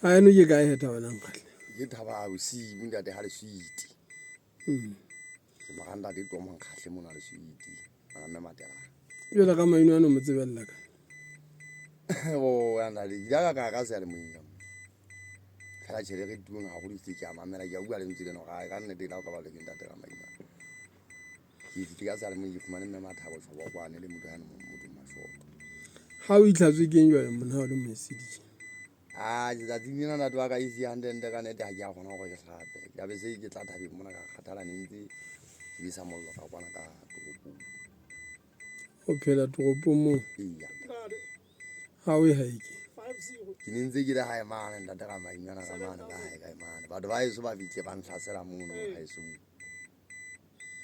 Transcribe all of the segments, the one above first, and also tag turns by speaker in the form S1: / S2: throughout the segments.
S1: Haeno ke kae he Thabana Nkgahle?
S2: Ke thaba bosiu ntate ha leswiti. Ke mora ntate Tomo Nkgahle mona leswiti. Ngwana mme Matela.
S1: Jwale ka maino ano mo tsebella ka.
S2: O ya ntate ke ka ka ka seyalemoyeng ka. Fela tjhe le re tuong haholo ke ke a mamela ke a bua lentswe lena hore ka nnete la o ka ba le ke ntate ka maino. Ke fihle ka seyalemoyeng ke fumane mme Mathabo Tshobokwane le motho yane motho Mashoto.
S1: Ha o itlhatswe keng jwale monna ha o le moeseditše?
S2: A letsatsing lena ntate wa ka e se hantle-ntle ka nnete ha ke a kgona hore ke hlape. Ke tla be se ke tla thabeng mona ka kgathala ne ntse ke besa mollo ka kwana ka toropong.
S1: O phela toropong moo?
S2: Eya.
S1: Ha o ye hae ke?
S2: Ke ne ntse ke le hae mane ntate ka mainyana ka mane ka hae kae mane. Batho ba heso ba fihle ba ntlhasela mono haeso mo.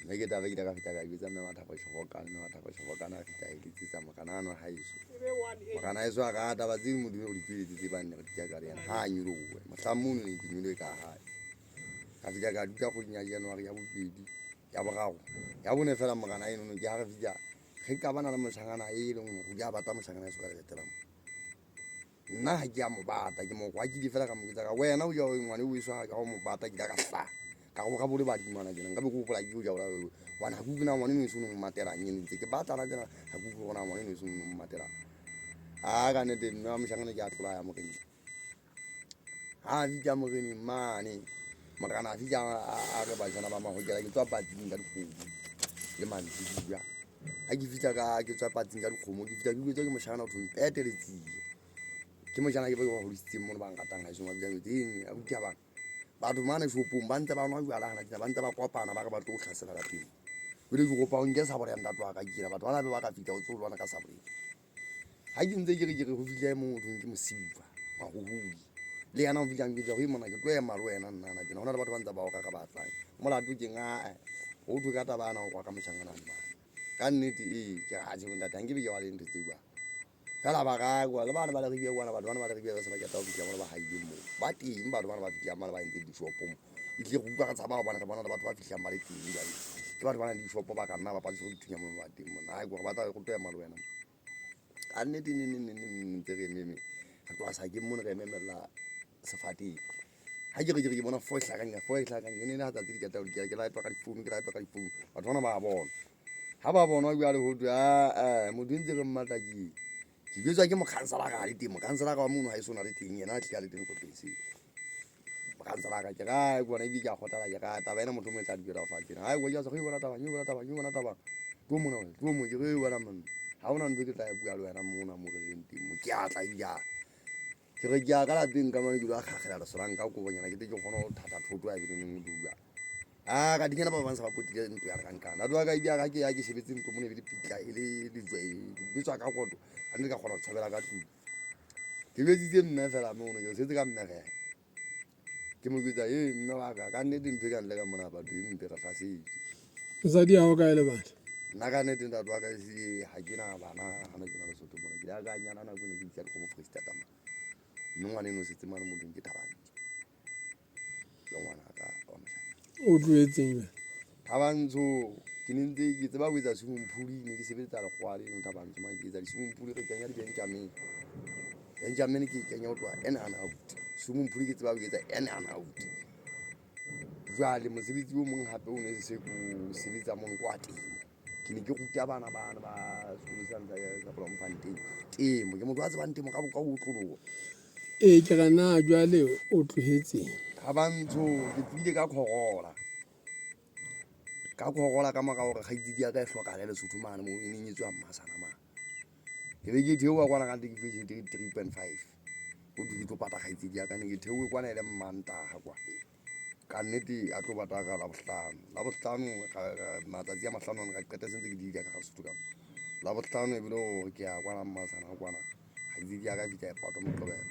S2: Mme ke taba ke ile ka fihla ka jwetsa mme Mathabo Shobokane, mme Mathabo Shobokane a fihla a eletsetsa morena ano haeso. Morena haeso a re, taba tse modimo re di tsweletse tse bang ne re di tjaka le yena ha a nyolohe. Mohlang mono ne ke nyolohe ka hae. Ka fihla ka dula kgweding ya January ya bobedi, ya boraro, ya bone fela morena enono ke ha re fihla re qabana le moshangana e leng hore o ile a bata moshangana haeso ka lelete la mo. Nna ha ke a mo bata, ke mo kwakile fela ka mo jwetsa ka wena o ja ngwana o eso ha o mo bata ke ile ka hlaha ka go ga bole badimo ana tjena nka be ke gopola ke o ja ola wana ha ke utlwe na ngwana eno eso no mmatelang ene ntse ke batlana tjena ha ke utlwe gona ngwana eno eso no mmatelang a ka nnete mme wa moshangane ke a tlola ya moreneng ha a fihla moreneng mane morena a fihla a re bashana ba mahokela ke tswa patsing ka dikgomo le mantsibuya ha ke fihla ka ke tswa patsing ka dikgomo ke fihla ke utlwetswa ke moshana o thong pete le tsie ke moshana ke ba ke ba hodisitseng mono ba nratang haesong ba bitsang eng abuti bang batho mane shopong ba ntse ba nwa jwala hana tjena ba ntse ba kopana ba re ba tlo o hlasela lapeng jwale ke kopa o nke sabole ya ntate wa ka ke batho bana be ba ka fihla o tso lwana ka sabole ha ke ntse ke re ke re ho fihla e mong o thong ke mosifa mahohodi le yena o fihlang ke tla ho mona ke tlo ema le wena nna na tjena ho na le batho ba ntse ba o ka ka batlang molato ke nga ho thwe ka taba ana o kwa ka moshangana mane ka nnete ee ke ra tjhe ntate ha nke be ke wa le ntho tseo fela ba ka kwa le bana ba le ribia kwana batho bana ba le ribia ba se ba keta ho fihla mona ba haileng moo ba teng batho bana ba fihlang mane ba entse dishopo mo e tlile go utlwa re tshaba gobane re bona le batho ba fihlang ba le teng jale ke batho ba nang le dishopo ba ka nna ba patse go dithunya mo ba teng mona ai gore ba tla go tlo ema le wena ka nnete ne ne ne ne ntse re ememe re tloa sakeng mone re ememella sefateng ha ke re ke re ke bona fo e hlakang fo e hlakang e ne le ha tsatsi di keta di ke laetwa ka difounu ke laetwa ka difounu batho bana ba bona ha ba bona jwale ho thwe a motho ntse re mmatla ke ke jwetswa ke mokhanselara ha le teng mokhanselara wa mono ha e sona le teng yena a tlile a le teng kotleng seo mokhanselara ke ra ke bona ebile ke a kgothala ke ra taba ena motho o mong e tla dikela fatshe ha ke ja go bona taba ke bona taba ke bona taba tlo mona tlo mo ke re wena monna ha ona ntho ke tla e bua le wena mona mo re leng teng mo ke a tla ebile ke re ke ya ka lapeng ka mane ke lo akgakgela lesolang ka kobonyana ke tle ke kgone go thatha thoto a ke neng dula a ka dingena ba bang sa ba potile ntlo ya re ka nkana ntate wa ka ebile ga ke ya ke shebetse ntlo mone e be le pitla e le lejwe ke betswa ka koto ga ne ka kgona go tshabela ka tlung ke betsitse mme fela mono ke setse ka mme fela ke mo jwetsa e mme wa ka ka nnete ntho e ka ntle ka mona batho e mpe re hlasetswe.
S1: Mosadi ya hao kae le bana?
S2: Nna ka nnete ntate wa ka ehlile ha ke na bana hana ke na Lesotho mona. Ke ile ka nyala nako ne ke isa dikgomo Foreisetata mane. Mme ngwana eno o setse mane motlong ke Thabantsho. Ke ngwana ka wa moshanyana.
S1: O tlohetseng jwale?
S2: Thabantsho ke ne ntse ke tseba ho etsa swimming pool ne ke sebeletsa lekgowa leno Thabantsho mane ke etsa di-swimming pool re kenya di-Benjamin. Benjamin ke e kenya ho tloha in and out. Swimming pool ke tseba ho etsa in and out. Jwale mosebetsi o mong hape o ne se ko sebetsa mono ke wa temo. Ke ne ke ruta bana bana ba sekolo sane sa Bloemfontein temo. Ke motho a tsebang temo ka ka ho otloloha.
S1: Ee, ke re na jwale o tlohetseng?
S2: Thabantsho ke tlohile ka Corolla. Ka Corolla ka mora hore kgaitsedi ya ka e hlokahale Lesotho mane moo e neng e tswa Mmasana mane. Ke be ke theoha kwana ka ntle ke fihle 3.5. Ho thwe ke tlo pata kgaitsedi ya ka ne ke theohe kwana e le Mmantaha kwa. Ka nnete a tlo bata ka Labohlano. Labohlano matsatsi a mahlano ano ka qeta se ntse ke di ka hara Lesotho ka mo. Labohlano e bile hore ke ya kwana Mmasana kwana. Kgaitsedi ya ka e fihla e patwa Moqebelo.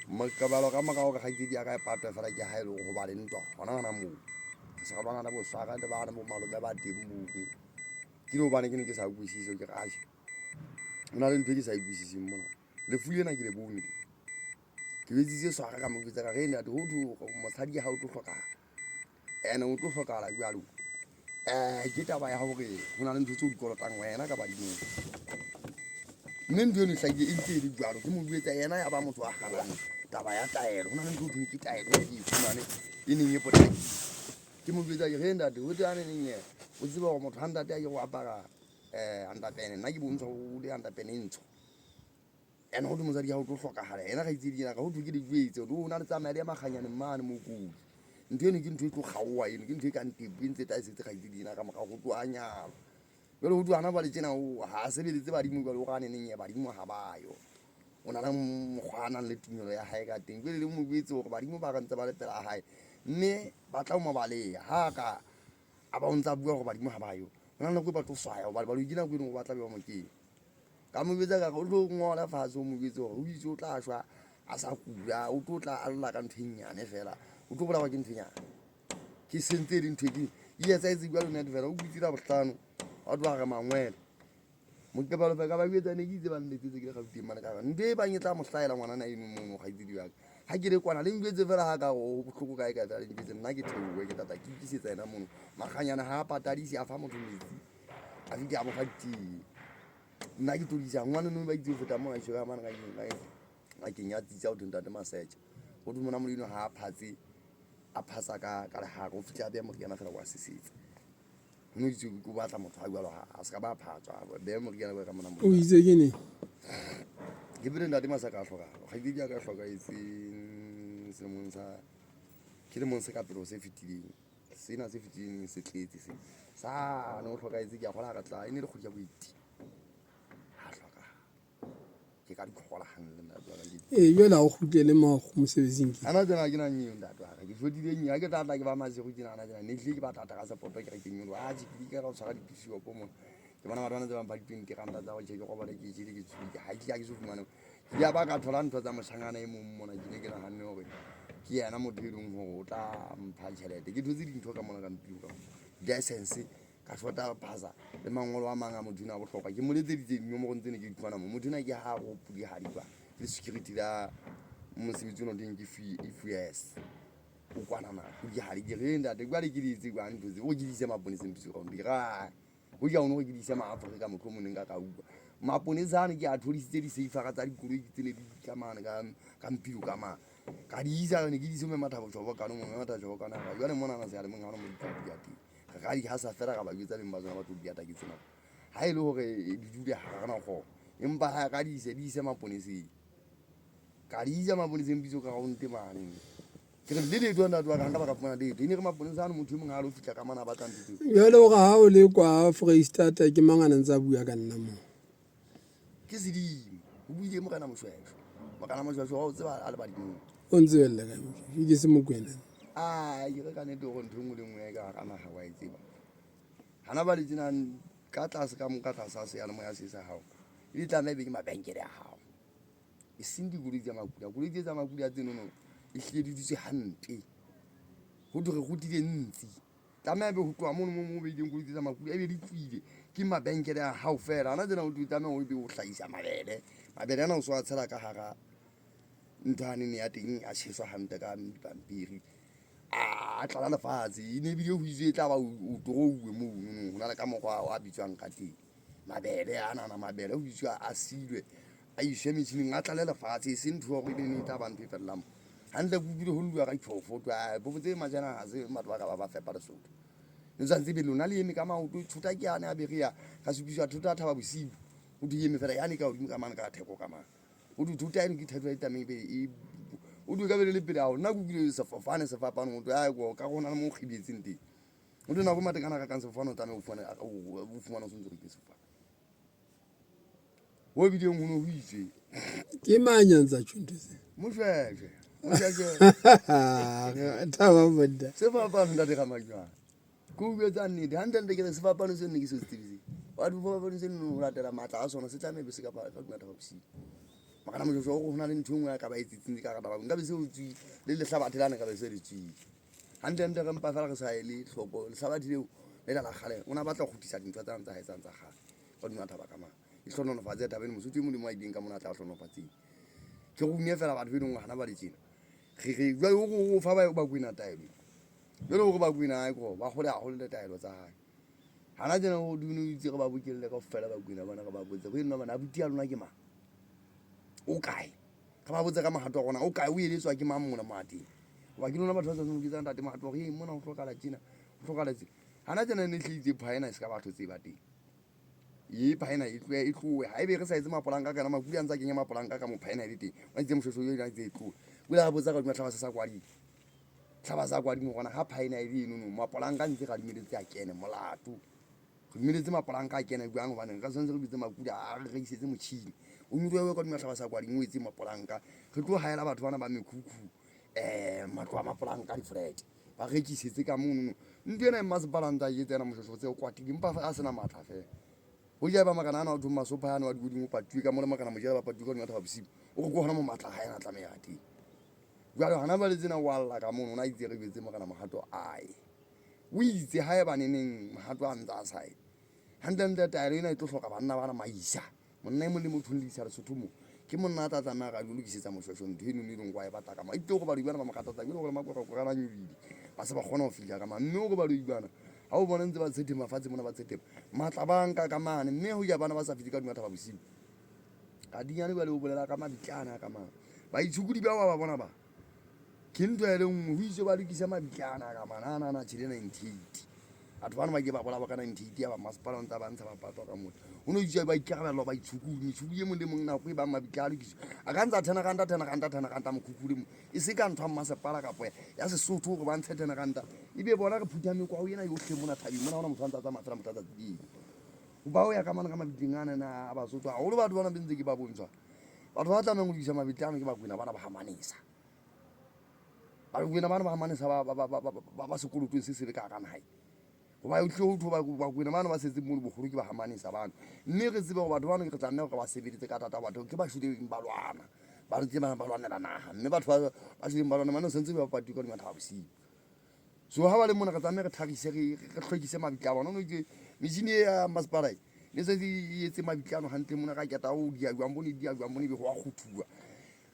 S2: Moqebelo ka mora hore kgaitsedi ya ka e patwe fela ke ha e le hore ho ba le ntwa hona hona moo. Re se re lwana le boswara le bana bo malome ba teng mono. Ke le hobane ke ne ke sa utlwisise ke re atjhe ho na le ntho e ke sa e utlwisiseng mona. Lefu lena ke le bone. Ke jwetsitse swara ka mo jwetsa ka re ntate ho thwe mosadi ha o tlo hlokahala. Ene o tlo hlokahala jwalo. Ke taba ya hore ho na le ntho tseo di kolotang wena ka badimong. Mme ntho eno e hlakile e ntse e le jwalo. Ke mo jwetsa yena ya ba motho a hanang taba ya taelo. Ho na le ntho ho thweng ke taelo e ke e fumane e neng e potlakile. Ke mo jwetsa ke re, ntate ho thwe haneneng yena o tsebe hore motho ha ntate a ke o apara underpene, nna ke bontsha o le underpene e ntsho. Ene ho thwe mosadi ha o tlo hlokahala yena kgaitsedi ena ka ho thwe ke le jwetse hore o na le tsamaya le ya makganyaneng mane mokudi. Ntho eno ke ntho e tlo kgaoha eno, ke ntho e kang tepu e ntse e tla e setse kgaitsedi ena ka morao ho tloha a nyalwa. Jwale ho thwe hana jwale tjena ha a sebeletse badimo jwale o re neneng badimo ha ba yo. O na le mokgwa a nang le tumelo ya hae ka teng. Jwale le mo jwetse hore badimo ba re ntse ba le pela hae mme ba tla mo baleha ha ka a ba o ntsa bua hore badimo ha ba yo. Ho na le nako e ba tlo swaya hobane baloi ke nako e leng hore ba tla be ba mo kenya. Ka mo jwetsa ka re o tlo ngola fatshe o mo jwetse hore o itse o tla shwa a sa kula, o tlo tla a lla ka ntho e nyane fela, o tlo bolawa ke ntho e nyane. Ke sentse e le ntho e ke e etsahetse jwalo net fela o kutse Labohlano wa tloha re mangwele. Moqebelo ka ba jwetsa ne ke itse ba nletsetse ke le Gauteng mane ka re ntho e bang e tla mo hlahela ngwanana eno mono kgaitsedi wa ka. Ha ke le kwana le njwetse fela ha ka re ho bohloko kae kae fela le njwetse nna ke theohe ke tlatla ke ikisetsa yena mono. Makganyane ha a patadise a fa motho metsi a fihle a mo fa ditee. Nna ke tlo di isa ngwaneno ba itse ho feta moo a ka mane ngakeng ya tsitsa ho thwe ntate Masetja. Ho thwe mona moloi ha a phatse a phatsa ka lehare o fihle a beha moriana fela wa sesetsa. Ho no itse o batla motho a jwalo a se ka ba phatswa beha moriana ka mona.
S1: O itse ke neng?
S2: Ke pele ntate Masaka a hlokahala. Kgaitsedi ya ka e hlokahetseng selemong sa ke lemong se ka pele ho se fetileng. Sena se fetileng se tletse se. Sane o hlokahetse ke a kgola re tla e ne le kgwedi ya bo-eighteen ha hlokahala. Ke ka di kgola hantle ntate wa ka.
S1: Ee, jwale ha o kgutlele mosebetsing ke.
S2: Hana tsena ke na nyeo ntate wa ka. Ke fodile nyeo. Ha ke tla tla ke ba masigo tjena hana tsena. Ne hlile ke ba tata ka sepoto ke re ke nyoloha. Atjhe ke ka go tshwara dipishopo mona. Ke bona batho ba ntse ba mpha di-20 ranta tsa go tjhe ke robale ke jele ke tswile. Ha ke ke so fumane. Ke ya ba ka thola ntho tsa moshangana e mong mona ke ne ke nahanne hore ke yena motho e leng hore o tla mpha tjhelete. Ke thotse dintho ka mona ka mpilo ka mona. License ka shota pasa le mangolo a mang a motho ena a bohlokwa. Ke mo letseditse dinomorong tsene ke di fumana mo. Motho ena ke ha go pudihadi kwa. Ke security la mosebetsi ona teng ke FS. O kwanana pudihadi ke re ntate jwale ke di etse jwang ntho tse. O ke di ise maponeseng bosigo ka ke re ho ja ono ke di ise maAfrika mohlomong ne nka ka utlwa. Maponesa ane ke a thodisitse diseifara tsa dikoloi ke tsene di ka mane ka mpilo ka mane. Ka di isa ne ke di ise mme Mathabo Tjhobokane mo mme Mathabo Tjhobokane a re jwale monana seyalemoyeng ha hona mo di tla dula teng. Re ka di hasa fela ra ba jwetsa beng ba tsona ba tlo di ata ke tsena. Ha e le hore di dule ha re na kgona. Empa ha ka di ise di ise maponeseng. Ka di isa maponeseng bitso ka round mane. Ke re le letho ntate wa ka nka ba ka fumana letho. E ne re maponesa ano motho e mong ha a lo fihla ka mane a batla ntho tseo.
S1: Jwale o re ha o le kwa Foreisetata ke mang a ne ntse a bua ka nna moo?
S2: Ke sedimo. Ho buile Morena Moshweshwe. Morena Moshweshwe wa o tseba a le badimong.
S1: O ntsebella kae Moshweshwe? Ke se Mokwena.
S2: Ai, ke re ka nnete hore ntho e nngwe le nngwe e ka hara naha wa e tseba. Hana bale tjena ka tlase ka mo ka tlasa seyalemoya se sa hao. E di tlameha ebe ke mabenkele a hao. E seng dikoloi tsa makula. Koloi tse tsa makula tsenono e hlile di dutse hampe. Ho thwe re rutile ntsi. Tlameha ebe ho tloha mono mo mo beileng koloi tse tsa makula ebe di tlohile ke mabenkele a hao fela. Hana tsena ho thwe tlameha o ebe o hlahisa mabele. Mabele ana o so a tshela ka hara ntho yanene ya teng a tjheswa hantle ka dipampiri. A tlala lefatshe. E ne ebile ho itswe e tla ba o torouwe mono. Ho na le ka mokgwa a bitswang ka teng. Mabele anana mabele ho itswe a silwe a iswe metjhining a tlale lefatshe e seng ntho ya hore ebe ne e tla ba ntho e fellang mo. Hantle ke utlwile ho lluwa ka diphoofo ho thwe phoofo tse majana ha se batho ba ka ba ba fepa Lesotho. Ne tshwantse ebe lona le eme ka maoto thota ke yane a Berea ka supiswa thota ya Thaba Bosiu. Ho thwe e eme fela yane ka hodimo ka mane ka theko ka mane. Ho thwe thota eno ke thota e tlamehile ebe e ho thwe e ka be le le pele hao. Nna ke utlwile sefofane se fapane ho thwe ka re ho na le mo kgibetseng teng. Ho thwe nako e matekane a kakang sefofane o tlameha o fumane o fumane o sontso o rekile sefofane. Ho bileng ho ne ho itswe.
S1: Ke mang ya ntsa tjho ntho tse?
S2: Moshweshwe. Moshweshwe.
S1: Thaba monna.
S2: Sefapano ntate Ramajwana. Ke o jwetsa nnete. Hantle ntle ke re sefapano seno ne ke se se tsebe se. Batho sefapano seno ho latela matla a sona se tlameha be se ka ka hodima Thaba Bosiu. Makana Moshweshwe o re ho na le ntho e nngwe ya ka ba etsetseng ka rata ba nka be se o tswile le lehlabathe lane ka be se le tswile. Hantle ntle re mpa fela re sa ele hloko lehlabathe leo le la la kgale o na batla ho kgutlisa dintho tsane tsa hae tsane tsa kgale ka hodima thaba ka mane. E hlohonolofatse taba eno Mosotho e Modimo a ileng ka mona a tla hlohonolofatseng. Ke rune fela batho be leng hore hana ba le tjena. Re re jwale o fa ba Bakwena taelo. Jwale hore Bakwena ae ko ba kgole haholo le taelo tsa hae. Hana tjena o dune o itse re ba bokelle kaofela Bakwena bana re ba botse go nna bana abuti ya lona ke mang? O kae? Re ba botse ka mohato wa rona o kae o eletswa ke mang mona moateng? Hoba ke lona batho ba tshwanetseng ho jwetsa ntate mohato hore mona ho hlokahala tjena, ho hlokahala tse. Hana tjena ne hle itse phaena e se ka batho tse ba teng. E phaena e tlohe e tlohe. Haebe re sa etse mapolanka kana makuli a ntse a kenya mapolanka ka mo phaena e le teng. Ba itse moshweshwe o ena itse e tlohe. O ile a botsa ka hodima tlhaba se sa kwadimo. Tlhaba sa kwadimo gona ha phaena e le enono mapolanka ntse ra dumeletse a kene molato. Re dumeletse mapolanka a kene jwang hobane re tshwanetse re bitse makuli a re rekisetse motjhini. O nyolohe ka hodima tlhaba sa kwadimo o etse mapolanka. Re tlo haela batho bana ba mekhukhu matlo a mapolanka di-flat. Ba rekisetse ka monono. Ntho ena e mmasepala ntse a e etsa ena moshweshwe tse o kwatile empa a sena matla fela. Ho ja ba makana ana o thong masopha ana wa dikodimo o patuwe ka mole makana mojela ba patuwe ka hodima thaba bosiu. O re ke hona mo matla a hae a tlameha teng. Jwale hona jwale tsena o alla ka mono o na itse re jwetse morena Mohato aye. O itse haeba neneng Mohato a ntse a sa ye. Hantlentle taelo ena e tlo hloka banna bana maisa. Monna e mong le motho le isa Lesotho mo. Ke monna a tla tlameha ra lokisetsa moshweshwe ntho eno e leng kwa e batla ka mo. Itse hore baloi bana ba mo kgathatsa jwale hore makorokoro a nyolohile. Ba se ba kgona ho fihla ka mang. Mme hore baloi bana ha o bona ntse ba tshethema fatshe mona ba tshethema. Matla ba nka ka mane mme hoja bana ba sa fihle ka hodima thaba bosiu. Kadinyane jwale o bolela ka mabitla ana ka mang. Baitshokodi ba wa ba bona ba. Ke ntho e le nngwe ho itse ba lokise mabitla ana ka mana ana ana tjhele 98. Batho bana ba ke ba bolawa ka 98 ya ba masepala o ntse ba ntsha ba patwa ka motho. Ho no itse ba ikarabella ba itshokodi metshokodi e mong le mong nako e bang mabitla a lokiswa. A ka ntsa 10 ranta 10 ranta 10 ranta mokhukhule mo. E se ka ntho ya mmasepala kapa ya Sesotho hore ba ntshe 10 ranta. Ebe bona re phutha mekwao ena yohle mona thabeng mona hona motho a ntsa tsamaya fela motho a sa tsebeng. Ba o ya ka mane ka mabitleng ana na a Basotho haholo batho bana be ntse ke ba bontshwa. Batho ba tlamehang ho lokisa mabitla ano ke Bakwena bana ba ha Manesa. Bakwena bana ba ha Manesa ba sekolotong se sebe ka hara naha. Hoba o tlile ho thwe Bakwena bana ba setseng mono boholo ke ba ha Manesa bano. Mme re tsebe hore batho bano re tlameha hore ba sebeditse ka thata batho ke ba shweleng ba lwana. Ba ntse ba lwanela naha. Mme batho ba shweleng ba lwana mane sentse ba patuwe ka hodima thaba bosiu. So ha ba le mona re tlameha re tharise re hlwekise mabitla a bona. No itse metjhini e ya masepala e ne setse e etse mabitla ano hantle mona ka keta o dia jwang bone dia jwang bone be ho a kguthuwa.